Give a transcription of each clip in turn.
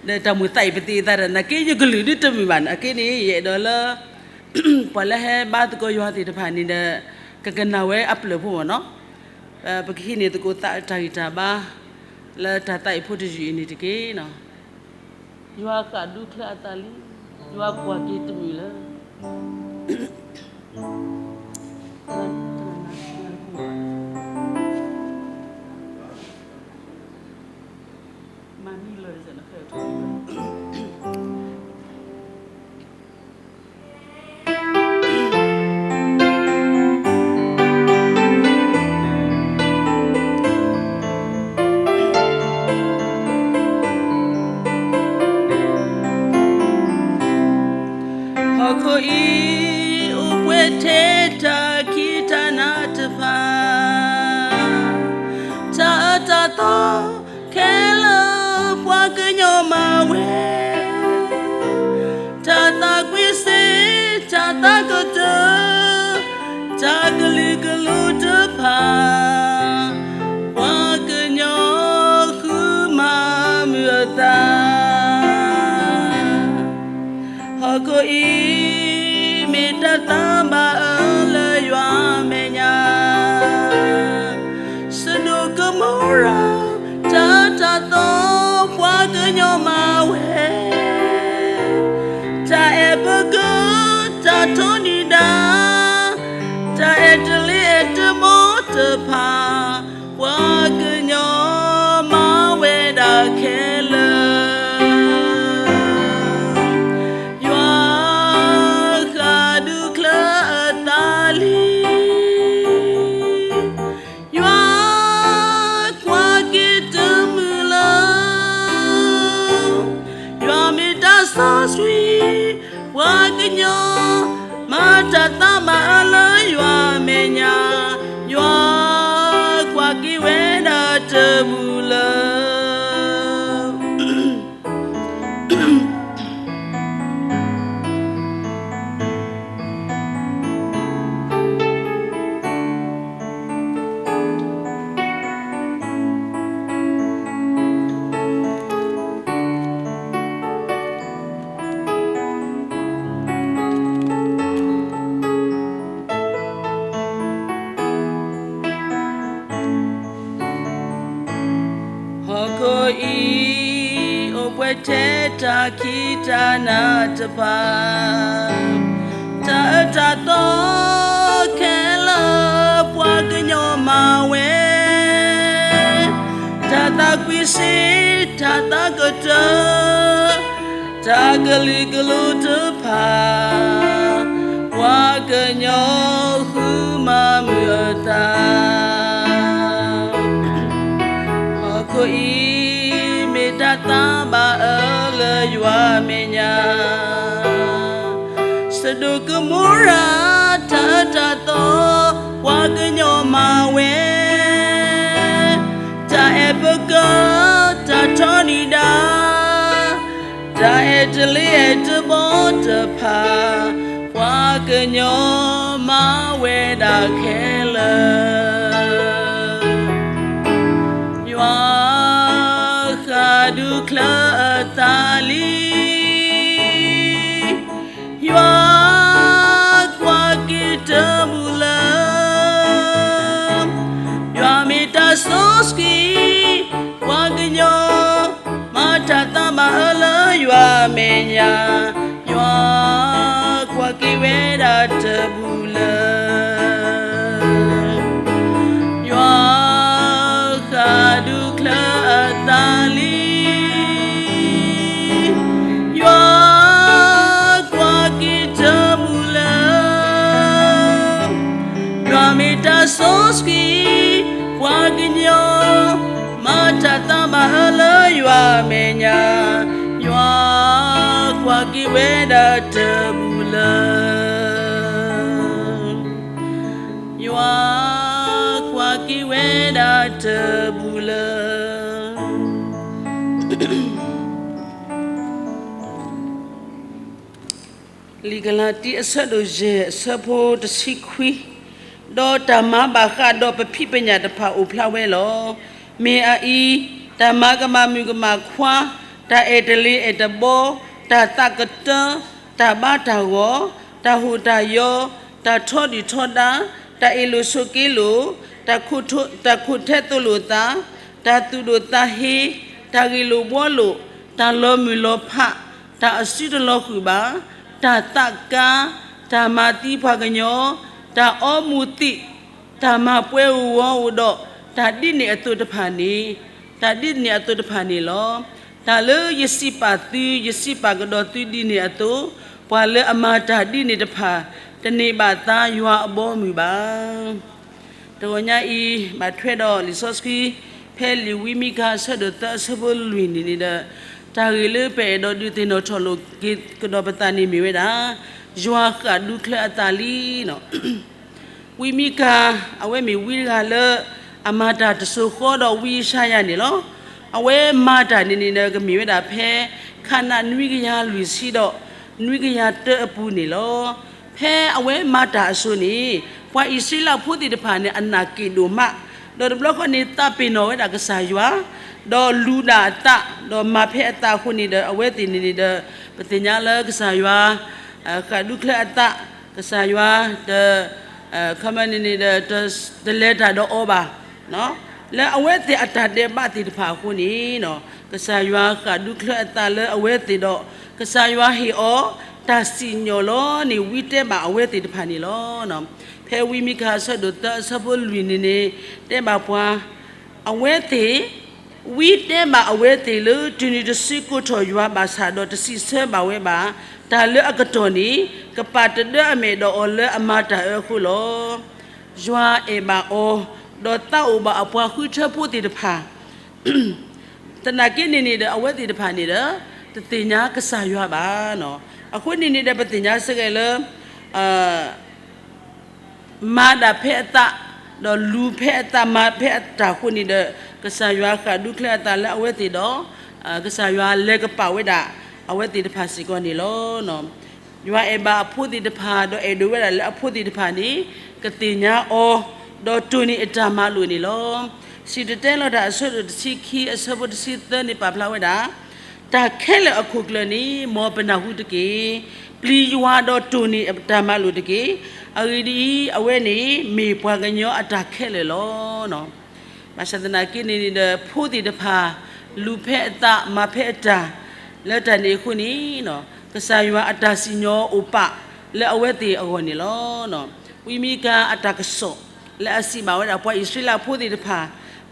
ဒီးတၢ်မုာ်သးအံၤပသ့ၣ်ညါတၢ်နာ်က့ ယကလုၢ်ဒုတမုာ်ဘၣ်န့ၣ် အက့န့ၣ် ယအဲၣ်ဒိးလၢ ပှၤလၢဟဲဘါသကိးယွၤသ့ၣ်တဖၣ်န့ၣ်ဒီး ကကနၣ်ဝဲအပျၢၢ်ဖိမ့ၢ်နီၤ. ပကဟံးန့ၢ်သကိးသးတၢ်ဂံၢ်တၢ်ဘါ လၢတၢ်သးအံၤဖိတယုၢ်အံၤန့ၣ်တက့ၢ်နီၤ. ယွၤဃၣ်ဒူချၢအသးလံ, ယွၤကွၢ်က့ၤတမုာ်လၢ ဟီၣ်ခိၣ်အံၤ အိၣ်ပှဲၤထဲတၢ်ခံးတၢ်နးတဖၣ်, တၢ်အၢတၢ်သီ ခဲလၢာ်ပှၤကညီမၤဝဲ, တၢ်သးကွံစ့, တၢ်သးကတၢၢ်, တၢ်ကလုာ်ကလိတဖၣ်, ပှၤကညီဃုမၤမုာ်အသး. ဟီၣ်ခိၣ်အံၤ မ့ၢ်တၢ်သးဘၣ်အၢလၢယွၤအမဲာ်ညါ, စဒိၣ်ကမိၤရၤ တၢ်အၢတၢ်သီ ပှၤကညီမၤဝဲ, တၢ်အဲၣ်ပကၢ, တၢ်ထီဒုၣ်ဒါ, တၢ်အဲၣ်တလ့အဲၣ်တဘီတဖၣ်, ပှၤကညီမၤဝဲဒၣ်ခဲလၢာ်. ယွၤဃၣ်ဒူချၢအသးလံ, ယွၤကွၢ်က့ၤတမုာ်လၢ, ယွၤမ့ၢ်တၢ်စီဆှံ, ပှၤကညီ မၤတၢ်သးဘၣ်အၢလၢယွၤအမဲာ်ညါ, ယွၤကွၢ်က့ၤဝဲဒၣ်တမုာ်လၢ. ဟီၣ်ခိၣ်အံၤ အိၣ်ပှဲၤထဲတၢ်ခံးတၢ်နးတဖၣ်, တၢ်အၢတၢ်သီခဲလၢာ်ပှၤကညီမၤဝဲ, တၢ်သးကွံစ့, တၢ်သးကတၢၢ်, တၢ်ကလုာ်ကလိတဖၣ်, ပှၤကညီဃုမၤမုာ်အသး. ဟီၣ်ခိၣ်အံၤ မ့ၢ်တၢ်သးဘၣ်အၢလၢယွၤအမဲာ်ညါ, စဒိၣ်ကမိၤရၤ တၢ်အၢတၢ်သီ ပှၤကညီမၤဝဲ, တၢ်အဲၣ်ပကၢ, တၢ်ထီဒုၣ်ဒါ, တၢ်အဲၣ်တလ့အဲၣ်တဘီတဖၣ်, ပှၤကညီမၤဝဲဒၣ်ခဲလၢာ်. ယွၤဃၣ်ဒူချၢအသးလံ, ယွၤကွၢ်က့ၤတမုာ်လၢ, ယွၤမ့ၢ်တၢ်စီဆှံ, ပှၤကညီ မၤတၢ်သးဘၣ်အၢလၢယွၤအမဲာ်ညါ, ယွၤကွၢ်က့ၤဝဲဒၣ်တမုာ်လၢ. ယွၤဃၣ်ဒူချၢအသးလံ, ယွၤကွၢ်က့ၤတမုာ်လၢ, ယွၤမ့ၢ်တၢ်စီဆှံ, ပှၤကညီ မၤတၢ်သးဘၣ်အၢလၢယွၤအမဲာ်ညါ, ယွၤကွၢ်က့ၤဝဲဒၣ်တမုာ်လၢ. ယွၤကွၢ်က့ၤဝဲဒၣ်တမုာ်လၢ. လံာ်ကလၤတံ အဆၢဒိၣ်ယဲၢ် အဆၢဖိတဆံခွံ, ဒီးတၢ်မၤဘၣ်ဃးဒီးပဖံးပညၣ်တဖၣ်အိၣ်ဖျါဝဲလီၤ. မ့ၢ်အအံၤ, တၢ်မၤကမၣ်မုၣ်ကမၣ်ခွါ, တၢ်အဲၣ်တလ့ၤအဲၣ်တဘီ, တၢ်သးကတၢၢ်, တၢ်ဘါတၢ်ဂီၤ, တၢ်ဟူးတၢ်ယီၤ, တၢ်ထီဒုၣ်ထီဒါ, တၢ်အ့ၣ်လိာ်ဆိးက့လိာ်, တၢ်ခိၣ်ထဲသိးလိာ်သး, တၢ်သူၣ်ဒိၣ်သးဟ့, တၢ်ဂ့ၢ်လိာ်ဘှီလိာ်, တၢ်လီၤမုၢ်လီၤဖး, တၢ်အစုတလီၤဃုာ်ဘၣ်, တၢ်သးကါ, တၢ်မၤသံပှၤကညီ, တၢ်အီမူၤသံး, တၢ်မၤပှဲၤဧိၤဝီဧိၤဒီး တၢ်ဒ်န့ၣ်အသိးတဖၣ်န့ၣ်, တၢ်ဒ်န့ၣ်အသိးတဖၣ်န့ၣ်လီၤ. တၢ်လၢယစံးပာ်သု, ယစံးပာ်ကဒီးသုဒ်န့ၣ်အသိး, ပှၤလၢအမၤတၢ်ဒ်န့ၣ်တဖၣ် တန့ၢ်ဘၣ်သါယွၤအဘီအမုၢ်ဘၣ်. တဂီၤညါအံၤ ဘၣ်ထွဲဒီးလံာ်စီဆှံ ဖဲလံာ်ဝံမံကၤအဆၢဒိၣ်သၢအဆၢဖိလွံၢ်န့ၣ်န့ၣ်ဒီး တၢ်ဂ့ၢ်လၢပအဲၣ်ဒိးဒုးသ့ၣ်နီၣ်ထီၣ်လိာ်က့ၤကဒီးပသးန့ၣ်မ့ၢ်ဝဲဒၣ် ယွၤဃၣ်ဒူချၢအသးလံန့ၣ် ဝံမံကၤ အဝဲမ့ၢ်ဝံတဂၤလၢ အမၤတၢ်တစိၤဃီဒီးဝံယၡါယၤန့ၣ်လီၤ. အဝဲမၤတၢ်န့ၣ်န့ၣ်ဒီး ကမ့ၢ်ဝဲဒၣ်ဖဲ ခါနနွံကယၤလွံၢ်ဆံဒီး နွံကယၤတၢအပူၤန့ၣ်လီၤ. ဖဲအဝဲမၤတၢ်အစိၤန့ၣ် ပှၤအံၣ်စရ့လးဖိသ့ၣ်တဖၣ်န့ၣ် အနၢ်က့ၣ်ဒိၣ်မး, ဒီးတဘျီဃီန့ၣ် သးပ့ၤနီၣ်ဝဲဒၣ်ကစၢ်ယွၤ, ဒီးလူၤဒၣ်အသး, ဒီးမၤဖဲအသးအဃိန့ၣ်ဒီး အဝဲသ့ၣ်န့ၣ်န့ၣ်ဒီး ပသ့ၣ်ညါလၢကစၢ်ယွၤ ဃၣ်ဒူချၢအသး, ကစၢ်ယွၤတ ခီမန့ၣ်န့ၣ်ဒီး တလဲၤတၢ်ဒီးအီၤဘၣ်. လၢအဝဲသ့ၣ်အတၢ်ဒဲးဘးသ့ၣ်တဖၣ်အဃိန့ၣ် ကစၢ်ယွၤဃၣ်ဒူချၢအသးလၢအဝဲသ့ၣ်ဒီး ကစၢ်ယွၤဟ့ၣ်အီၤ တၢ်စံၣ်ညီၣ်လီၤန့ၣ် ဝံတဲဘၣ်အဝဲသ့ၣ်တဖၣ်န့ၣ်လီၤ. ဖဲဝံမံကၤအဆၢဒိၣ်သၢအဆၢဖိလွံၢ်န့ၣ်န့ၣ် တဲဘၣ်ပှၤ အဝဲသ့ၣ် ဝံတဲဘၣ်အဝဲသ့ၣ်လၢ တုၤနုၤတစုကိးထီၣ်ယွၤဘၣ်ဆၣ်ဒီးတစံးဆၢဘၣ်ဝဲဘၣ် တၢ်လၢအကတီၢ်န့ၣ် ကပာ်တဒၢအမဲာ်ဒီးအီၤလၢအမၤတၢ်အၢအဃိလီၤ. ယွၤအဲၣ်ဘၣ်အီၤ, ဒီးသးအိၣ်ဘၣ်အပှၤဃုထၢဖိသ့ၣ်တဖၣ် သနာ်က့န့ၣ်န့ၣ်ဒီး အဝဲသ့ၣ်တဖၣ်န့ၣ်ဒီး တသ့ၣ်ညါကစၢ်ယွၤဘၣ်. အဃိန့ၣ်န့ၣ်ဒီး ပသ့ၣ်ညါစ့ၢ်ကီးလၢ မၤဒၣ်ဖဲအသး, ဒီးလူၤဖဲအသး မၤဖဲအတၢ်အဃိန့ၣ်ဒီး ကစၢ်ယွၤဃၣ်ဒူချၢအသးလၢအဝဲသ့ၣ်ဒီး ကစၢ်ယွၤလဲၤကပာ်ဝဲဒၣ် အဝဲသ့ၣ်တဖၣ်စ့ၢ်ကီးန့ၣ်လီၤ. ယွၤအဲၣ်ဘၣ်အဖိသ့ၣ်တဖၣ် ဒီးအဲၣ်ဒိးဝဲဒၣ်လၢအဖိသ့ၣ်တဖၣ်န့ၣ် ကသ့ၣ်ညါအီၤ, ဒီးတိၢ်န့ၢ်အတၢ်မၤလိာ်န့ၣ်လီၤ. စံၣ်တဲၤတဲလီၤတၢ်အဆၢဒိၣ်တဆံခံအဆၢဖိတဆံသၢန့ၣ်ပာ်ဖျါဝဲဒၣ် တၢ်ခဲလၢာ်အခိၣ်ကျၢၢ်န့ၣ် မ်ပနၢ်ဟူတက့ၢ်. ပျံၤယွၤဒီးတိၢ်န့ၢ်အတၢ်မၤလိာ်တက့ၢ်. အဂ့ၢ်ဒ်အံၤ, အဝဲန့ၣ်မ့ၢ်ပှၤကညီအတၢ်ခဲလၢာ်လီၤ. ဘၣ်ဆၣ်သနာ်က့န့ၣ်န့ၣ်ဒီး ဖိသ့ၣ်တဖၣ် လူၤဖဲအသး မၤဖဲအတၢ် လၢတၢ်န့ၣ်အဃိန့ၣ် ကစၢ်ယွၤအတၢ်စံၣ်ညီၣ်အိၣ်ပာ်လၢအဝဲသ့ၣ်အဂီၢ်န့ၣ်လီၤ. ဝံမံကၤအတၢ်ကစီၣ် လၢအစံးဘၣ်ဝဲဒၣ်ပှၤအံၣ်စရ့လးဖိသ့ၣ်တဖၣ်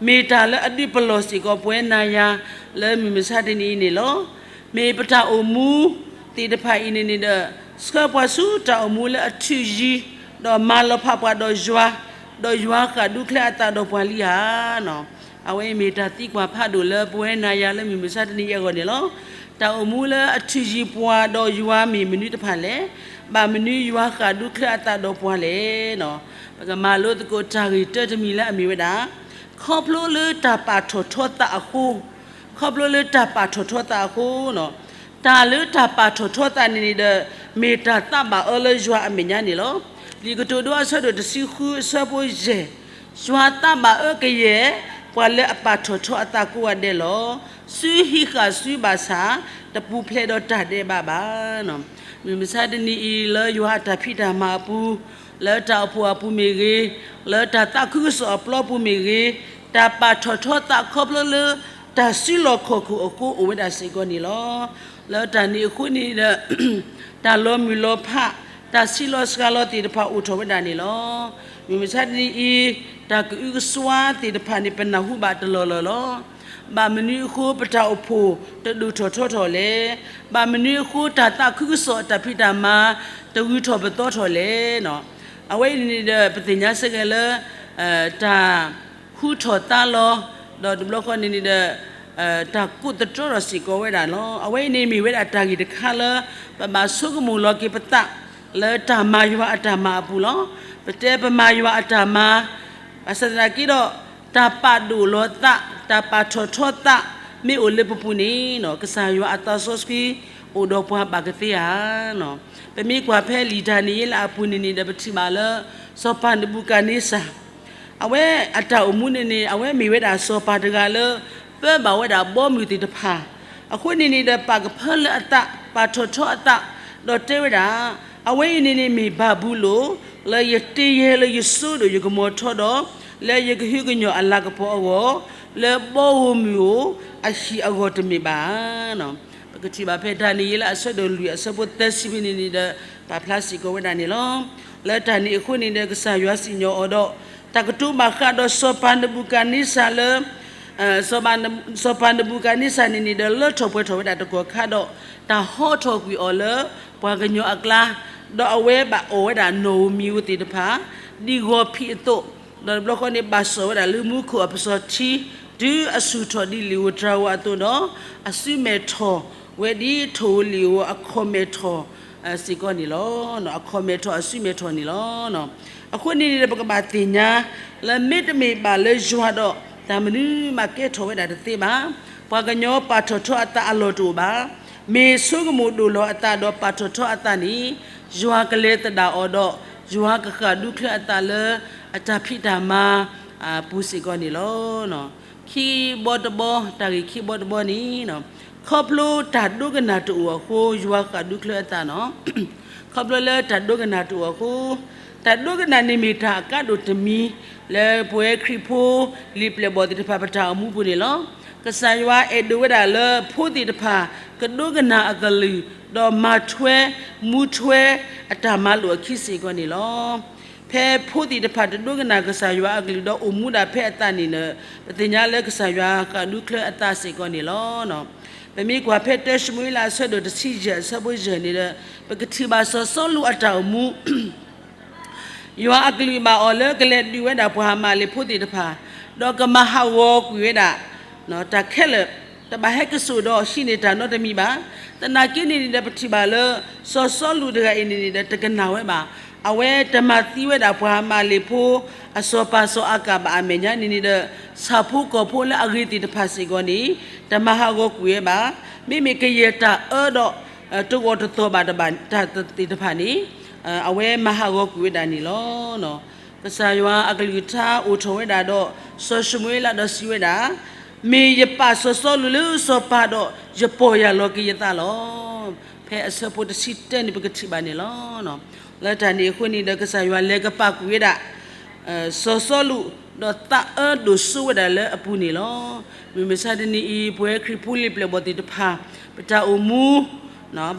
မ့ၢ်တၢ်လၢအဒုးပလီၢ်စ့ၢ်ကီးပဝဲနၤယၤ လၢမုၢ်မဆါတနံၤအံၤန့ၣ်လီၤ. မ့ၢ်ပတၢ်အိၣ်မူသ့ၣ်တဖၣ်အံၤန့ၣ်န့ၣ်ဒီး ဆှၢပှၤဆူတၢ်အိၣ်မူလၢအထုးယံၤ ဒီးမၤလီၤဖးပှၤဒီးယွၤ, ဒီးယွၤဃၣ်ဒူချၢအသးဒီးပှၤလံဧါ. အဝဲအံၤမ့ၢ်တၢ်သံကွၢ်ဖးဒိၣ်လၢပဝဲနၤယၤလၢမုၢ်မဆါတနံၤအံၤအဂီၢ်န့ၣ်လီၤ. တၢ်အိၣ်မူလၢအထုးယံၤပှၤဒီးယွၤမ့ၢ်မနုၤတဖၣ်လဲၣ်. ဘၣ်မနုၤယွၤဃၣ်ဒူချၢအသးဒီးပှၤလဲၣ်. ပကမၤလိသကိးတၢ်ဂ့ၢ်တၢတမံၤလၢအမ့ၢ်ဝဲဒၣ် ခီဖျိလၢတၢ်ပာ်ထီၣ်ထီသးအဃိ, ခီဖျိလၢတၢ်ပာ်ထီၣ်ထီသးအဃိန့ၣ်, တၢ်လၢတၢ်ပာ်ထီၣ်ထီသးန့ၣ်န့ၣ်ဒီး မ့ၢ်တၢ်သးဘၣ်အၢလၢယွၤအမဲာ်ညါန့ၣ်လီၤ. လံာ်ကတိၤဒိအဆၢဒိၣ်တဆံဃုအဆၢဖိယဲၢ်, ယွၤသးဘၣ်အၢကယဲၢ် ပှၤလၢအပာ်ထီၣ်ထီအသးကိးဂၤဒဲးလီၤ. စုဟံးဃာ်စုဘၣ်ဆၣ် တပူၤဖျဲးဒီးတၢ်ဒဲးဘးဘၣ်. မုၢ်မဆါတနံၤအံၤလၢယွၤအတၢ်ဖံးတၢ်မၤအပူၤ, လၢတၢ်အိၣ်ဖှိၣ်အပူၤမ့ၢ်ဂ့ၤ, လၢတၢ်သးခုကစီၣ်အပျီပူၤမ့ၢ်ဂ့ၤ, တၢ်ပာ်ထီၣ်ထီသးခီဖျိလၢ တၢ်စုလီၢ်ခီၣ်ခိၣ်အဃိအိၣ်ဝဲဒၣ်စ့ၢ်ကီးန့ၣ်လီၤ. လၢတၢ်န့ၣ်အဃိန့ၣ်ဒီး တၢ်လီၤမုၢ်လီၤဖး, တၢ်ဆံးလီၤစှၤလီၤသ့ၣ်တဖၣ်အိၣ်ထီၣ်ဝဲဒၣ်န့ၣ်လီၤ. မုၢ်မဆါတနံၤအံၤ တၢ်ကအုကစွါသ့ၣ်တဖၣ်န့ၣ် ပနၢ်ဟူဘၣ်တလီၢ်လီၢ်လီၤ. ဘၣ်မနုၤအဃိပတၢ်အိၣ်ဖှိၣ်တဒိၣ်ထီၣ်ထီထီၣ်လဲၣ်. ဘၣ်မနုၤအဃိတၢ်သးခုကစီၣ်အတၢ်ဖံးတၢ်မၤ တဂုၤထီၣ်ပသီထီၣ်လဲၣ်. အဝဲအံၤန့ၣ်ဒီး ပသ့ၣ်ညါစ့ၢ်ကီးလၢ တၢ်ဟူထီၣ်သါလီၤ, ဒီးတဘျီဃီန့ၣ်န့ၣ်ဒီး တၢ်ကိးသတြီထီၣ်စ့ၢ်ကီးဝဲဒၣ်လီၤ. အဝဲအံၤန့ၣ်မ့ၢ်ဝဲဒၣ်တၢ်ဂ့ၢ်တခါလၢ ပဘၣ်ဆိကမိၣ်လီၤက့ၤပသး လၢတၢ်မၤယွၤအတၢ်မၤအပူၤလီၤ. ပတဲပမၤယွၤအတၢ်မၤ, ဘၣ်ဆၣ်သနာ်က့ဒီး တၢ်ပာ်ဒိၣ်လီၤသး, တၢ်ပာ်ထီၣ်ထီသး မ့ၢ်အိၣ်လၢပပူၤန့ၣ် ကစၢ်ယွၤအသးစီဆှံ အိၣ်ဒီးပှၤဘၣ်ကသ့ဧါ. ပမ့ၢ်ကွၢ်ဖဲလံာ်ဒၤနံးယ့လးအပူၤန့ၣ်န့ၣ်ဒီး ပထံၣ်ဘၣ်လၢ စီၤပၤနဘူၤခၣ်နံစၢ် အဝဲအတၢ်အိၣ်မူန့ၣ်န့ၣ် အဝဲမ့ၢ်ဝဲဒၣ်စီၤပၤတဂၤလၢ ပၢဘၣ်ဝဲဒၣ်ဘီမုၢ်သ့ၣ်တဖၣ်, အဃိန့ၣ်န့ၣ်ဒီး ပာ်ကဖၢလၢအသး, ပာ်ထီၣ်ထီအသး, ဒီးတဲဝဲဒၣ်, အဝဲအံၤန့ၣ်န့ၣ်မ့ၢ်ဘၤဘူလိၣ်, လၢယတ့ယဲလၢယစိဒိၣ်ယကမီၤထီဒီး, လၢယကဟုကညီၤအလၤကပီၤအဂီၢ်, လၢဘီဧိၤမုၢ်ဧိၤအဟံၣ်အဂီၢ်တမ့ၢ်ဘၣ်. ပကထံၣ်ဘၣ်ဖဲဒၤနံးယ့လးအဆၢဒိၣ်လွံၢ်အဆၢဖိသၢဆံဖဲန့ၣ်န့ၣ်ဒီး ပာ်ဖျါစ့ၢ်ကီးဝဲဒၣ်န့ၣ်လီၤ. လၢတၢ်န့ၣ်အဃိန့ၣ်ဒီး ကစၢ်ယွၤစံၣ်ညီၣ်အီၤဒီး တၢ်ကတိၤဘၣ်ဃးဒီးစီၤပၤနဘူၤကၤန့စၢ်လၢ စီၤပၤ စီၤပၤနဘူၤကၤန့စၢ်န့ၣ်န့ၣ်ဒီး လၢထီၣ်ပှဲၤထီၣ်ဝဲဒၣ်တကီၢ်ခါဒီး တၢ်ဟီထီၣ်ကွံာ်အီၤလၢပှၤကညီအကျါ, ဒီးအဝဲဘၣ်အီၣ်ဝဲဒၣ်နီၣ်ဧိၤမံၤဧိၤသ့ၣ်တဖၣ် ဒ်ဂီၤဖံးအသိး, ဒီးတဘျီဃီန့ၣ် ဘၣ်စီၣ်ဝဲဒၣ်လၢမူခိၣ်အပစီၤထံ တုၤအဆူၣ်ထီၣ်ဒ်လံာ်ဧိၤတြၤဧိၤအသိးဒီး အစုမဲာ်ထီၣ်ဝဲဒ်ထိၣ်ဧိၤလံာ်ဧိၤအခီၣ်မဲာ်ထီၣ်စ့ၢ်ကီးန့ၣ်လီၤ. အခီၣ်မဲာ်ထီၣ်အစုမဲာ်ထီၣ်န့ၣ်လီၤ. အဃိန့ၣ်န့ၣ်ဒီး ပကဘၣ်သ့ၣ်ညါလၢမ့တမ့ၢ်ဘၣ်လၢယွၤဒီး တၢ်မနုၤမးကဲထီၣ်ဝဲဒၣ်တသ့ဘၣ်. ပှၤကညီပာ်ထီၣ်ထီအသးအလီၢ်တအိၣ်ဘၣ်. မ့ၢ်ဆိကမိၣ်ဒိၣ်လီၤအသးဒီးပာ်ထီၣ်ထီအသးန့ၣ် ယွၤကလဲၤသဒၣ်အီၤဒီး ယွၤကဃၣ်ဒူချၢအသးလၢအတၢ်ဖံးတၢ်မၤအပူၤစ့ၢ်ကီးန့ၣ်လီၤ. ခံဘီတဘီ, တၢ်ဂ့ၢ်ခံဘီတဘီန့ၣ် ခီဖျိတၢ်ဒိကနၣ်တအိၣ်အဃိ ယွၤဃၣ်ဒူချၢအသးန့ၣ် ခီဖျိလၢတၢ်ဒိကနၣ်တအိၣ်အဃိ, တၢ်ဒိကနၣ်န့ၣ်မ့ၢ်တၢ်အကါဒိၣ်တမံၤ လၢပဝဲခရံာ်ဖိလံာ်ပျဲၢ်ဘီၣ်သ့ၣ်တဖၣ်ပတၢ်အိၣ်မူပူၤန့ၣ်လီၤ. ကစၢ်ယွၤအဲၣ်ဒိးဝဲဒၣ်လၢဖိသ့ၣ်တဖၣ် ကဒိကနၣ်အကလုၢ် ဒီးမၤထွဲမူထွဲအတၢ်မၤလိာ်အခံစ့ၢ်ကီးန့ၣ်လီၤ. ဖဲဖိသ့ၣ်တဖၣ်တဒိကနၣ်ကစၢ်ယွၤအကလုၢ်ဒီးအိၣ်မူဒၣ်ဖဲအသးန့ၣ်ဒီး ပသ့ၣ်ညါလၢကစၢ်ယွၤဃၣ်ဒူချၢအသးစ့ၢ်ကီးန့ၣ်လီၤ. ပမ့ၢ်ကွၢ်ဖဲတၢၡမူၤအ့လးအဆၢဒိၣ်တဆံယဲၢ်အဆၢဖိယဲၢ်န့ၣ်ဒီး ပကထံၣ်ဘၣ်စီၤစီလူးအတၢ်အိၣ်မူ ယွၤအကလုၢ်ဘၣ်အီၤလၢကလဲၤဒုးဝဲဒၣ်ပှၤအမၤလ့းဖိသ့ၣ်တဖၣ်, ဒီးကမၤဟးဂီၤကွံာ်ဝဲဒၣ် တၢ်ခဲလၢာ်, တဘၣ်ဟဲကစိာ်ဒီးဟံးန့ၢ်တၢ်နီတမံၤဘၣ်. သနာ်က့န့ၣ်န့ၣ်ဒီး ပထံၣ်ဘၣ်လၢ စီၤစီလူးတဂၤအံၤန့ၣ်န့ၣ်ဒီး တကနၣ်ဝဲဘၣ်. အဝဲတမၤသံဝဲဒၣ်ပှၤအမၤလ့းဖိ အစီၤပၤစီၤအၤကၣ်ဘၣ်အမဲာ်ညါန့ၣ်န့ၣ်ဒီး ဆၣ်ဖိကီၢ်ဖိလၢအဂ့ၤသ့ၣ်တဖၣ်စ့ၢ်ကီးန့ၣ် တမၤဟးဂီၤကွံာ်ဝဲဘၣ်. မ့မ့ၢ်ကယဲၢ်တၢ်အၢဒီး တဂီၤတသီၣ်ဘၣ်တၢ်သ့ၣ်တဖၣ်န့ၣ် အဝဲမၤဟးဂီၤကွံာ်ဝဲဒၣ်န့ၣ်လီၤ. ကစၢ်ယွၤအကလုၢ်ကထါအိၣ်ထီၣ်ဝဲဒၣ်ဒီး စီၤၡမူၤအ့လးဒီးစံးဝဲဒၣ်, မ့ၢ်ယပာ်စီၤစီလူးလၢစီၤပၤဒီး ယပီၢ်ယၢ်လီၤက့ၤယသးလီၤ. ဖဲအဆၢဖိတဆံတၢန့ၣ် ပကထံၣ်ဘၣ်န့ၣ်လီၤ. လၢတၢ်န့ၣ်အဃိန့ၣ်ဒီး ကစၢ်ယွၤလဲၤကပာ်ကွံာ်ဝဲဒၣ် စီၤစီလူး ဒီးသးအၢဒိၣ်စိဝဲဒၣ်လၢအပူၤန့ၣ်လီၤ. မုၢ်မဆါတနံၤအံၤ ပဝဲခရံာ်ဖိလံာ်ပျဲၢ်ဘီၣ်သ့ၣ်တဖၣ် ပတၢ်အိၣ်မူ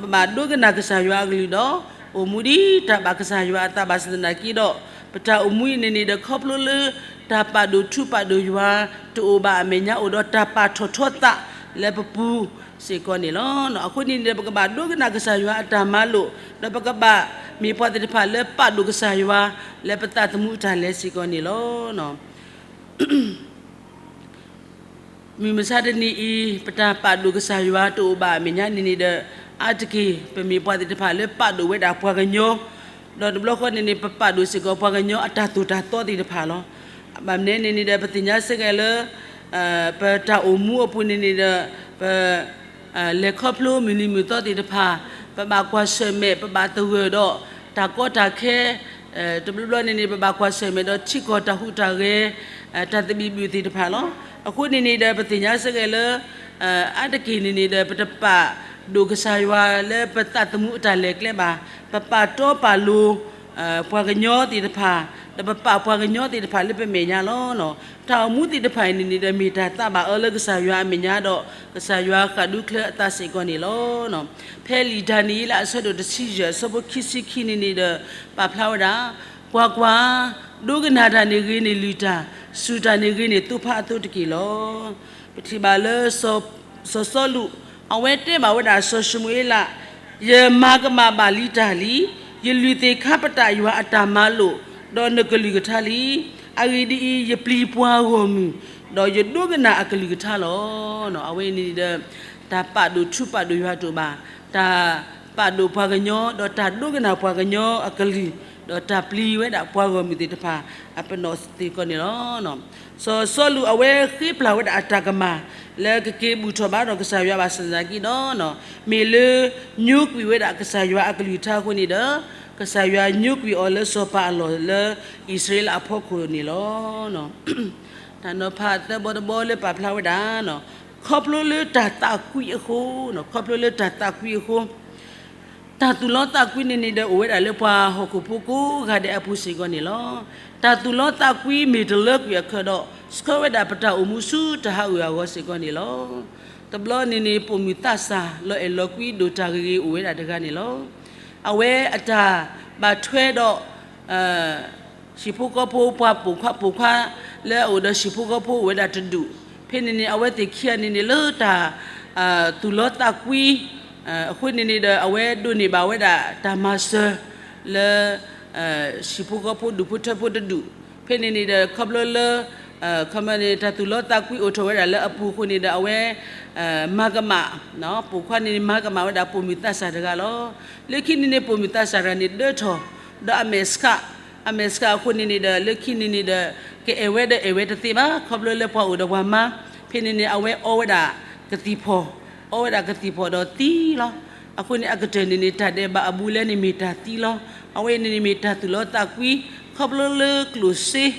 ပဘၣ်ဒိကနၣ်ကစၢ်ယွၤအကလုၢ်ဒီး အိၣ်မူဒ်တၢ်ဘၣ်ကစၢ်ယွၤအသးဘၣ်ဆၣ်သနာ်က့ဒီး ပတၢ်အိၣ်မူအံၤန့ၣ်န့ၣ်ဒီး ခီဖျိလၢ တၢ်ပာ်ဒိၣ်ထူပာ်ဒိၣ်ယွၤ တအိၣ်ဘၣ်အမဲာ်ညါ အိၣ်ဒီးတၢ်ပာ်ထီၣ်ထီသးလၢပပူၤစ့ၢ်ကီးန့ၣ်လီၤ. အဃိန့ၣ်န့ၣ်ဒီး ပကဘၣ်ဒိကနၣ်ကစၢ်ယွၤအတၢ်မၤလိာ် ဒီးပကဘၣ်မ့ၢ်ပှၤသ့ၣ်တဖၣ်လၢပာ်ဒိၣ်ကစၢ်ယွၤ လၢပသးသမူအတၢ်လဲၤစ့ၢ်ကီးန့ၣ်လီၤ. မုၢ်မဆါတနံၤအံၤ ပတၢ်ပာ်ဒိၣ်ကစၢ်ယွၤတအိၣ်ဘၣ်အမဲာ်ညါန့ၣ်န့ၣ်ဒီး အါတက့ၢ် ပမ့ၢ်ပှၤသ့ၣ်တဖၣ်လၢပာ်ဒိၣ်ဝဲဒၣ်ပှၤကညီ, ဒီးတဘျီဃီန့ၣ်န့ၣ် ပပာ်ဒိၣ်စ့ၢ်ကီးပှၤကညီအတၢ်သိၣ်တၢ်သီသ့ၣ်တဖၣ်လီၤ. ဘၣ်မနုၤန့ၣ်န့ၣ်ဒီး ပသ့ၣ်ညါစ့ၢ်ကီးလၢ ပတၢ်အိၣ်မူအပူၤန့ၣ်န့ၣ်ဒီး ပ လဲၤခီဖျိမုၢ်နံၤမုၢ်သီသ့ၣ်တဖၣ်, ပဘၣ်ကွၢ်ဆၢၣ်မဲာ် ပဘၣ်သဂၢၢ်ဒီးတၢ်ကီတၢ်ခဲ, တဘျီဘျီန့ၣ်န့ၣ် ပဘၣ်ကွၢ်ဆၢၣ်မဲာ်ဒီးထံကီၢ်တၢ်ဟူးတၢ်ဂဲၤ, တၢ်သဘံၣ်ဘုၣ်သ့ၣ်တဖၣ်လီၤ. အဃိန့ၣ်န့ၣ်ဒီး ပသ့ၣ်ညါစ့ၢ်ကီးလၢ အါတက့ၢ်န့ၣ်န့ၣ်ဒီး ပတပာ်ဒိၣ်ကစၢ်ယွၤလၢပသးသမူအတၢ်လဲၤကျဲဘၣ်. ပပာ်တီပာ်လိၤ ပှၤကညီသ့ၣ်တဖၣ်, ဒီးပပာ်ပှၤကညီသ့ၣ်တဖၣ်လၢပမဲာ်ညါလီၤ. တၢ်အိၣ်မူသ့ၣ်တဖၣ်အံၤန့ၣ်န့ၣ်ဒီး မ့ၢ်တၢ်သးဘၣ်အၢလၢကစၢ်ယွၤအမဲာ်ညါဒီး ကစၢ်ယွၤဃၣ်ဒူချၢအသးစ့ၢ်ကီးန့ၣ်လီၤ. ဖဲလံာ်ဒၤနံးယ့လးအဆၢဒိၣ်တဆံယဲၢ်အဆၢဖိခံဆံခံန့ၣ်န့ၣ်ဒီး ပာ်ဖျါဝဲဒၣ်, ကွၢ်ကွၢ်, ဒိကနၣ်တၢ်န့ၣ်ဂ့ၤန့ၢ်လုၢ်တၢ်, စူၢ်တၢ်န့ၣ်ဂ့ၤန့ၢ်သိဖါအသိတက့ၢ်လီၤ. ပထံၣ်ဘၣ်လၢ စီၤစီလူး အဝဲတဲဘၣ်ဝဲဒၣ်စီၤၡမူၤအ့လး, ယမၤကမၣ်ဘၣ်လံတၢ်လံ, ယလုၢ်သ့ၣ်ခါပတာ်ယွၤအတၢ်မၤလိာ်, ဒီးနကလုၢ်ကထါလံ. အဂ့ၢ်ဒ်အံၤ, ယပျံၤပှၤဂီၢ်မုၢ်, ဒီးယဒိကနၣ်အကလုၢ်ကထါလီၤ. အဝဲအံၤန့ၣ်ဒီး တၢ်ပာ်ဒိၣ်ထူပာ်ဒိၣ်ယွၤတအိၣ်ဘၣ်, တၢ်ပာ်ဒိၣ်ပှၤကညီ, ဒီးတၢ်ဒိကနၣ်ပှၤကညီအကလုၢ်, ဒီးတၢ်ပျံၤဝဲဒၣ်ပှၤဂီၢ်မုၢ်သ့ၣ်တဖၣ် အပနီၣ်စ့ၢ်ကီးန့ၣ်လီၤ. စီၤစီလူးအဝဲဃ့ပျၢ်ဝဲဒၣ်အတၢ်ကမၣ် လၢကက့ၤဘူၣ်ထီၣ်ဘါထီၣ်ကစၢ်ယွၤဘၣ်ဆၣ်သနာ်က့ဒီး မ့ၢ်လၢညိကွံာ်ဝဲဒၣ်ကစၢ်ယွၤအကလုၢ်ကထါအဃိန့ၣ်ဒီး ကစၢ်ယွၤညိကွံာ်အီၤလၢစီၤပၤအလီၢ်လၢအံၣ်စရ့လးအဖီခိၣ်န့ၣ်လီၤ. တၢ်နီၤဖးသၢဘီတဘီလၢပာ်ဖျါဝဲဒၣ်, ခီဖျိလၢတၢ်သးကွံအဃိ, ခီဖျိလၢတၢ်သးကွံအဃိ, တၢ်သူၣ်လီသးကွံန့ၣ်န့ၣ်ဒီး အိၣ်ဝဲဒၣ်လၢပှၤဟီၣ်ခိၣ်ဖိကိးဂၤဒဲးအပူၤစ့ၢ်ကီးန့ၣ်လီၤ. တၢ်သူၣ်လီသးကွံမ့ၢ်တလၢကွံာ်အခၢးဒီး ဆှၢဝဲဒၣ်ပတၢ်အိၣ်မူဆူတၢ်ဟးဂူာ်ဟးဂီၤစ့ၢ်ကီးန့ၣ်လီၤ. တဘျီန့ၣ်န့ၣ် ပိာ်မုၣ်သးစၢ်လီၤအဲၣ်လီၤကွံဒိၣ်တၢ်ဂ့ၤဂ့ၤအိၣ်ဝဲဒၣ်တဂၤန့ၣ်လီၤ. အဝဲအတၢ်ဘၣ်ထွဲဒီး ဟံၣ်ဖိဃီဖိပှၤပိာ်ခွါ, ပိာ်ခွါလၢအအိၣ်ဒီးဟံၣ်ဖိဃီဖိအိၣ်ဝဲဒၣ်တဒူၣ်, ဖဲန့ၣ်န့ၣ် အဝဲသ့ၣ်ခံဂၤန့ၣ်န့ၣ်လၢတၢ် သူၣ်လီသးကွံ အဃိန့ၣ်န့ၣ်ဒီး အဝဲဒိးန့ၢ်ဘၣ်ဝဲဒၣ်တၢ်မၤစၢၤလၢ ဟံၣ်ဖိဃီဖိဒူၣ်ဖိထၢဖိတဒူၣ်, ဖဲန့ၣ်န့ၣ်ဒီး ခီဖျိလၢ ခီမန့ၣ် တၢ်သူၣ်လီသးကွံအိၣ်ထီၣ်ဝဲဒၣ်လၢအပူၤအဃိန့ၣ်ဒီး အဝဲ မၤကမၣ်, ပိာ်ခွါန့ၣ်န့ၣ် မၤကမၣ်ဝဲဒၣ်ပိာ်မုၣ်သးစၢ်တဂၤလီၤ. လၢခံန့ၣ်န့ၣ် ပိာ်မုၣ်သးစၢ်တဂၤန့ၣ် ဒၢထီၣ် ဒီးအမဲာ်ဆှး, အမဲာ်ဆှးအဃိန့ၣ်န့ၣ်ဒီး လၢခံန့ၣ်န့ၣ်ဒီး ကအဲၣ်ဝဲဒီးအဲၣ်ဝဲတသ့ဘၣ် ခီဖျိလၢပှၤအိၣ်ဒီးပှၤမါ, ဖဲန့ၣ်န့ၣ် အဝဲအီဝဲဒၣ်ကသံၣ်ဖီၣ်, အီဝဲဒၣ်ကသံၣ်ဖီၣ်ဒီးသံလီၤ. အဃိန့ၣ် အကတၢၢ်န့ၣ်န့ၣ် တၢ်ဒဲးဘးအဘူးအလဲန့ၣ်မ့ၢ်တၢ်သံလီၤ. အဝဲအံၤန့ၣ်န့ၣ်မ့ၢ်တၢ်သူၣ်လီသးကွံ ခီဖျိလၢကျိၣ်စ့,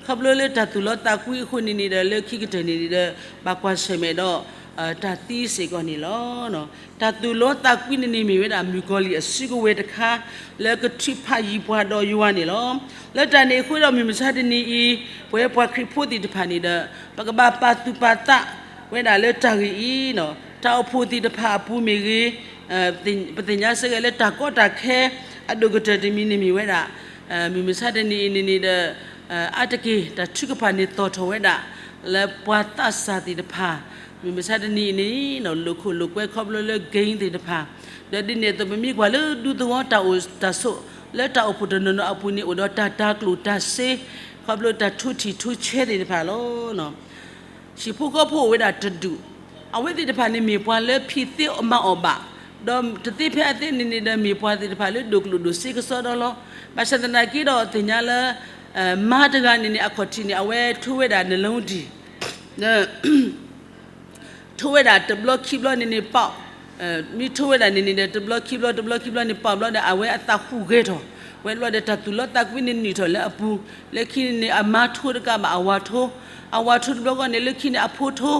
ခီဖျိလၢတၢ်သူၣ်လီသးကွံအဃိန့ၣ်န့ၣ်ဒီး လၢခံကတၢၢ်န့ၣ်န့ၣ်ဒီး ဘၣ်ကွၢ်ဆၢၣ်မဲာ်ဒီး တၢ်သံစ့ၢ်ကီးန့ၣ်လီၤ. တၢ်သူၣ်လီသးကွံန့ၣ်န့ၣ် မ့ၢ်ဝဲဒၣ်မုၣ်ကီၤလံၢ်အစုကဝဲၤတခါ လၢကထုးဖးယံၤပှၤဒီးယွၤန့ၣ်လီၤ. လၢတၢ်န့ၣ်အဃိဒီး မုၢ်မဆါတနံၤအံၤ ပဝဲပှၤခရံာ်ဖိသ့ၣ်တဖၣ်န့ၣ်ဒီး ပကဘၣ်ပာ်သူၣ်ပာ်သးဝဲဒၣ်လၢတၢ်ဂ့ၢ်အံၤ, တၢ်အိၣ်ဖှိၣ်သ့ၣ်တဖၣ်အပူၤမ့ၢ်ဂ့ၤ, ပသ့ၣ်ညါစ့ၢ်ကီးလၢတၢ်ကီတၢ်ခဲ အဒိၣ်ကတၢၢ်တမံၤန့ၣ်မ့ၢ်ဝဲဒၣ် မုၢ်မဆါတနံၤအံၤန့ၣ်န့ၣ်ဒီး အါတက့ၢ် တၢ်ထုကဖၣ်န့ၣ်သီၣ်ထီၣ်ဝဲဒၣ် လၢပှၤသးစၢ်သ့ၣ်တဖၣ် မုၢ်မဆါတနံၤအံၤန့ၣ် လိာ်ခိၣ်လိာ်ကွဲခီဖျိလၢ gang သ့ၣ်တဖၣ်, ဒီးဒ်န့ၣ်အသိး ပမ့ၢ်ကွၢ်လၢဒူသဝီတၢ်အိၣ်တၢ်ဆိး လၢတၢ်အိၣ်ဖှိၣ်တနီၤနီၤအပူၤန့ၣ် အိၣ်ဒီးတၢ်တၤကျိၣ်တၤစ့ ခီဖျိတၢ်ထိထံၣ်ထိဆဲးသ့ၣ်တဖၣ်လီၤ. ဟံၣ်ဖိဃီဖိအိၣ်ဝဲဒၣ်တဒူၣ်, အဝဲသ့ၣ်တဖၣ်န့ၣ်မ့ၢ်ပှၤလၢဖံးသ့မၤအီၣ်ဘၣ်, ဒီးတသ့ဖဲအသ့န့ၣ်န့ၣ်ဒီး မ့ၢ်ပှၤသ့ၣ်တဖၣ်လၢဒိၣ်ကျိၣ်ဒိၣ်စ့ကစီဒီလီၤ. ဘၣ်ဆၣ်သနာ်က့ဒီးသ့ၣ်ညါလၢ မါတဂၤန့ၣ်န့ၣ် အခီၣ်ထံးန့ၣ် အဝဲထိဝဲဒၣ်နလီတံၢ် ထိဝဲဒၣ်တဘျီခံဘျီန့ၣ်န့ၣ်ပီး, မ့ၢ်ထိဝဲဒၣ်န့ၣ်န့ၣ်ဒီး တဘျီခံဘျီ တဘျီခံဘျီန့ၣ်ပီးဘျီဒီး အဝဲအသးဟူးဂဲၤထီၣ်ဝဲဘျီဒီး တၢ်သူၣ်လီသးကွံန့ၣ်နုာ်ထီၣ်လၢအပူၤ, လၢခံန့ၣ်န့ၣ် အမါထိတကးဘၣ်အဝၤထိ, အဝၤထိတဘျီဃီန့ၣ် လၢခံန့ၣ်အဖိထိ,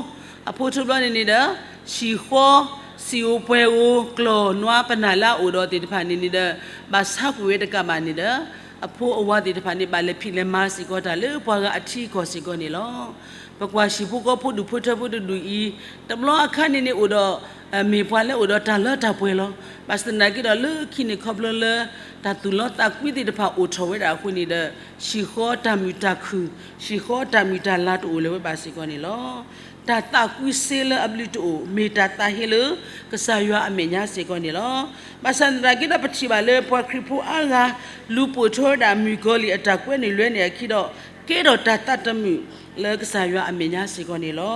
အဖိထိတဘျီန့ၣ်န့ၣ်ဒီး ဟံၣ်ဃီ စံာ်ဧိၤပှဲၤဧိၤ ကျီၢ်နွါပနၢ်လၢအအိၣ်ဒီးသ့ၣ်တဖၣ်န့ၣ်န့ၣ်ဒီး ဘၣ်ဆါကွံာ်ဝဲတကးဘၣ်န့ၣ်ဒီး အဖိအဝၤသ့ၣ်တဖၣ်န့ၣ် ဘၣ်လဲၤဖံးလဲၤမၤစ့ၢ်ကီးတၢ်လၢပှၤဂၤအထံအကီၢ်စ့ၢ်ကီးန့ၣ်လီၤ. ပကွၢ်ဟံၣ်ဖိဃီဖိဒူၣ်ဖိထၢဖိတဒူၣ်အံၤ တဘျီအခါန့ၣ်န့ၣ်အိၣ်ဒီး မ့ၢ်ပှၤလၢအိၣ်ဒီးတၢ်လၢတၢ်ပှဲၤလီၤ. ဘၣ်ဆၣ်သနာ်က့ဒီး လၢခံန့ၣ်ခီဖျိလၢ တၢ်သူၣ်လီသးကွံသ့ၣ်တဖၣ်အိၣ်ထီၣ်ဝဲဒၣ်အဃိန့ၣ်ဒီး ဟံၣ်ဃီတၢ်မုာ်တၢ်ခုၣ် ဟံၣ်ဃီတၢ်မုာ်တၢ်လၤတအိၣ်လၢၤဝဲဘၣ်စ့ၢ်ကီးန့ၣ်လီၤ. တၢ်သးကွံစ့လၢအဘျုးတအိၣ် မ့ၢ်တၢ်သးဟ့လၢ ကစၢ်ယွၤအမဲာ်ညါစ့ၢ်ကီးန့ၣ်လီၤ. ဘၣ်ဆၣ်သနာ်က့ဒီး ပထံၣ်ဘၣ်လၢပှၤခရံာ်ဖိအါဂၤ လူၤပိာ်ထွဲဝဲဒၣ်မုၣ်ကီၤလံၢ်အတၢ်ကွဲနုာ်လွဲနုာ်အခံဒီး ကဲထီၣ်တၢ်သးတမုာ်လၢကစၢ်ယွၤအမဲာ်ညါစ့ၢ်ကီးန့ၣ်လီၤ.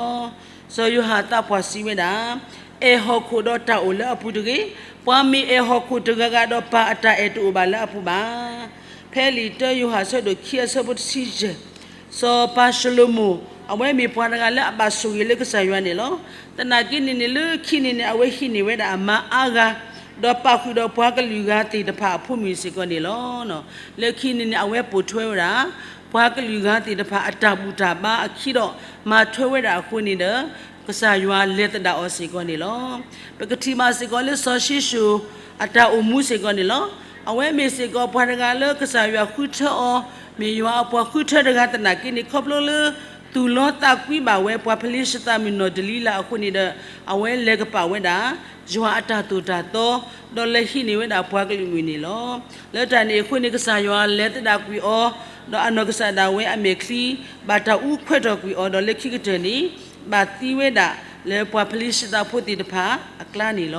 စီၤယိၤဟၣ်သးပှၢ်စံးဝဲဒၣ်, အဲၣ်ဟီၣ်ခိၣ်ဒီးတၢ်အိၣ်လၢအပူၤတဂ့ၤ, ပှၤမ့ၢ်အဲၣ်ဟီၣ်ခိၣ်တဂၤဂၤဒီးပၢ်အတၢ်အဲၣ်တအိၣ်ဘၣ်လၢအပူၤဘၣ်. ဖဲလံာ်တၢယိၤဟၣ်အဆၢဒိၣ်ခံအဆၢဖိတဆံယဲၢ် စီၤပၤၡလိၤမိၣ် အဝဲမ့ၢ်ပှၤတဂၤလၢအဘၣ်ဆိၣ်ဂ့ၤလၢကစၢ်ယွၤန့ၣ်လီၤ. သနာ်က့န့ၣ်န့ၣ် လၢခံန့ၣ်န့ၣ် အဝဲဟံးန့ၢ်ဝဲဒၣ်အမါအါဂၤ, ဒီးပာ်ဃုာ်ဒီးပှၤကလုာ်ဂၤသ့ၣ်တဖၣ်အဖိမုၣ်စ့ၢ်ကီးန့ၣ်လီၤ. လၢခံန့ၣ်န့ၣ် အဝဲပိာ်ထွဲဝဲဒၣ် ပှၤကလုာ်ဂၤသ့ၣ်တဖၣ်အတၢ်ဘူၣ်တၢ်ဘါအခံဒီး မၤထွဲဝဲဒၣ်အဃိန့ၣ်ဒီး ကစၢ်ယွၤလဲၤသဒၣ်အီၤစ့ၢ်ကီးန့ၣ်လီၤ. ပကထံၣ်ဘၣ်စ့ၢ်ကီးလၢစီၤၡံၣ်စိၣ် အတၢ်အိၣ်မူစ့ၢ်ကီးန့ၣ်လီၤ. အဝဲမ့ၢ်စ့ၢ်ကီးပှၤတဂၤလၢကစၢ်ယွၤဃုထၢအီၤ, မ့ၢ်ယွၤအပှၤဃုထၢတဂၤသနာ်က့န့ၣ် ခီဖျိလၢ သူၣ်လီသးကွံဘၣ်ဝဲပှၤဖလံၡသးမုၣ်နီၢ်ဒလံလးအဃိန့ၣ်ဒီး အဝဲလဲၤကပာ်ဝဲဒၣ် ယွၤအတၢ်သိၣ်တၢ်သီ, ဒီးလဲၤဟံးန့ၢ်ဝဲဒၣ်ပှၤကလုာ်မုၣ်န့ၣ်လီၤ. လၢတၢ်န့ၣ်အဃိန့ၣ် ကစၢ်ယွၤလဲၤသဒၣ်ကွံာ်အီၤ, ဒီးအနီၢ်ကစၢ်ဒၣ်ဝဲအမဲာ်ချံ ဘၣ်တၢ်အူခွဲးထီၣ်ကွံာ်အီၤ, ဒီးလၢခံကတၢၢ်န့ၣ် ဘၣ်သံဝဲဒၣ်လၢပှၤဖလံၡသးဖိသ့ၣ်တဖၣ်အကျါန့ၣ်လီၤ.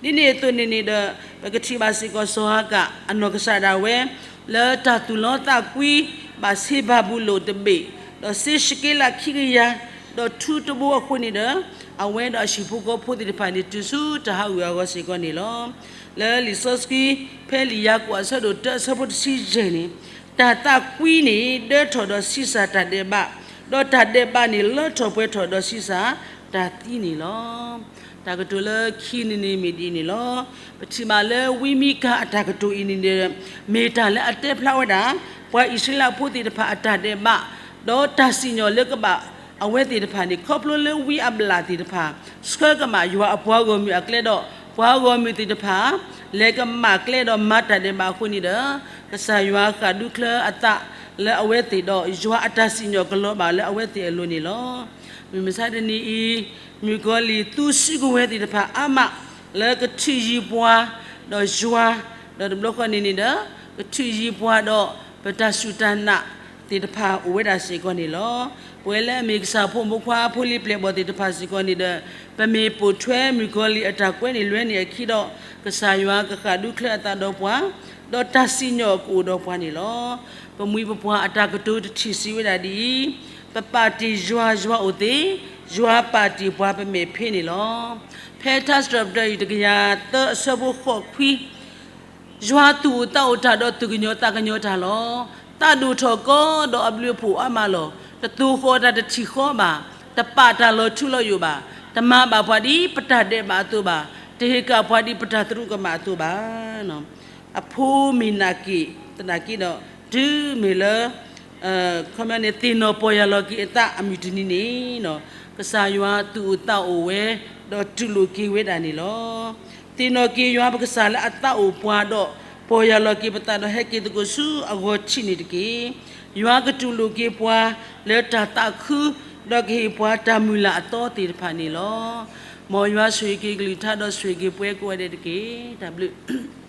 ဒ်န့ၣ်အသိးန့ၣ်န့ၣ်ဒီး ပကထံၣ်ဘၣ်စ့ၢ်ကီးစီၤအၤကၣ်အနီၢ်ကစၢ်ဒၣ်ဝဲ လၢတၢ်သူၣ်လီသးကွံ ဘၣ်စ့ဘၤဘူလိၣ်တဘ့ၣ်, ဒီးစ့ရှက့လးခံကယၤ, ဒီးထူတဘိအဃိန့ၣ်ဒီး အဝဲဒီးအဟံၣ်ဖိဃီဖိသ့ၣ်တဖၣ်န့ၣ် တုၤဆူတၢ်ဟးဂူာ်ဟးဂီၤစ့ၢ်ကီးန့ၣ်လီၤ. လၢလံာ်စီဆှံ ဖဲလံာ်ယၤကိာ်အဆၢဒိၣ်တၢအဆၢဖိတဆံယဲၢ်န့ၣ်, တၢ်သးကွံန့ၣ် ဒၢထီၣ်ဒီးဆံးစၢ်တၢ်ဒဲးဘး, ဒီးတၢ်ဒဲးဘးန့ၣ် လၢထီၣ်ပှဲၤထီၣ်ဒီးဆံးစၢ်တၢ်သံန့ၣ်လီၤ. တၢ်ကတိၤလၢခံန့ၣ်န့ၣ်မ့ၢ်ဒ်န့ၣ်လီၤ. ပထံၣ်ဘၣ်လၢဝံမံကၤအတၢ်ကတိၤအံၤန့ၣ်ဒီး မ့ၢ်တၢ်လၢအတဲဖျါဝဲဒၣ် ပှၤအံၣ်စရ့လးဖိသ့ၣ်တဖၣ်အတၢ်ဒဲးဘး, ဒီးတၢ်စံၣ်ညီၣ်လၢကဘၣ် အဝဲသ့ၣ်တဖၣ်န့ၣ် ခီဖျိလၢဝံအဘျၣ်သ့ၣ်တဖၣ် ဆှၢကမၣ်ယွၤအပှၤဂီၢ်မုၢ်အကျဲဒီး ပှၤဂီၢ်မုၢ်သ့ၣ်တဖၣ် လဲၤကမၣ်ကျဲဒီးမၤတၢ်ဒဲးဘးအဃိန့ၣ်ဒီး ကစၢ်ယွၤဃၣ်ဒူချၢအသးလၢအဝဲသ့ၣ်ဒီး ယွၤအတၢ်စံၣ်ညီၣ်ကလီၤဘၣ်လၢအဝဲသ့ၣ်အလိၤန့ၣ်လီၤ. မုၢ်မဆါတနံၤအံၤ မုၣ်ကီၤလံၢ်သူစုကဝဲၤသ့ၣ်တဖၣ်အါမး လၢကထုးယံၤပှၤဒီးယွၤ, ဒီးတဘျီဃီန့ၣ်န့ၣ်ဒီး ကထုးယံၤပှၤဒီးပတၢ်စူၢ်တၢ်နာ်သ့ၣ်တဖၣ်အိၣ်ဝဲဒၣ်စ့ၢ်ကီးန့ၣ်လီၤ. ပဝဲလၢအမ့ၢ်ကစၢ်ဖိမုၣ်ဖိခွါဖိလံၤပျဲၢ်ဘီၣ်သ့ၣ်တဖၣ်စ့ၢ်ကီးန့ၣ်ဒီး ပမ့ၢ်ပိာ်ထွဲမုၣ်ကီၤလံၢ်အတၢ်ကွဲန့ၣ်လွဲန့ၣ်အခံဒီး ကစၢ်ယွၤကဃၣ်ဒူချၢအသးဒီးပှၤ, ဒီးတၢ်စံၣ်ညီၣ်ကအိၣ်ဒီးပှၤန့ၣ်လီၤ. ပမှံၤပပှၢ်အတၢ်ကတိၤတထံၣ်စံးဝဲဒၣ်ဒ်အံၤ, ပပာ်တ့ၢ်ယွၤ ယွၤအိၣ်သ့, ယွၤပာ်တ့ၢ်ပှၤပမဲာ်ဖ့န့ၣ်လီၤ. ဖဲထါစံးထီၣ်ပတြၢၤအံၤတကယၤသၢအဆၢဖိဃိးခွံ ယွၤသူၣ်အိၣ်သးအိၣ်တၢ်ဒီးသူၣ်ကညီၤသးကညီၤတၢ်လီၤ. သးဒိၣ်ထီၣ်ကီဒီးအဘျုးအဖှိၣ်အါမးလီၤ. တသိၣ်ဃီၤတၢ်တထံၣ်ဃီဘၣ်, တပာ်တၢ်လီၤထူလီၤယိာ်ဘၣ်, တမၤဘၣ်ပှၤဒ်ပတၢ်ဒဲးဘးအသိးဘၣ်, တဟ့ၣ်ကၣ်ပှၤဒ်ပတၢ်သရူးကမၣ်အသိးဘၣ်. အဖိမ့ၢ်နာ်က့ၤ သနာ်က့ဒီး တုၤမ့ၢ်လၢ ခီပညီန့ၣ် သ့ၣ်နီၣ်ပီၢ်ယၢ်လီၤက့ၤအသးအမုၢ်တနံၤန့ၣ် ကစၢ်ယွၤသူၣ်အိၣ်သးအိၣ်ဝဲ ဒီးတူၢ်လိာ်က့ၤဝဲဒၣ်န့ၣ်လီၤ. သ့ၣ်နီၣ်က့ၤယွၤပကစၢ်လၢအသးအိၣ်ပှၤဒီး ပီၢ်ယၢ်လီၤက့ၤပသးဒီးဟဲက့ၤသကိးဆူအဂီၢ်ထံးန့ၣ်တက့ၢ်. ယွၤကတူၢ်လိာ်က့ၤပှၤ လၢတၢ်သးခု ဒီးကဟ့ၣ်ပှၤတၢ်မုၢ်လၢ်အသီသ့ၣ်တဖၣ်န့ၣ်လီၤ. မ်ယွၤဆိၣ်ဂ့ၤက့ၤကလုၢ်ကထါဒီးဆိၣ်ဂ့ၤက့ၤပှၤကိးဂၤဒဲးတက့ၢ်. တၢ်ဘျုး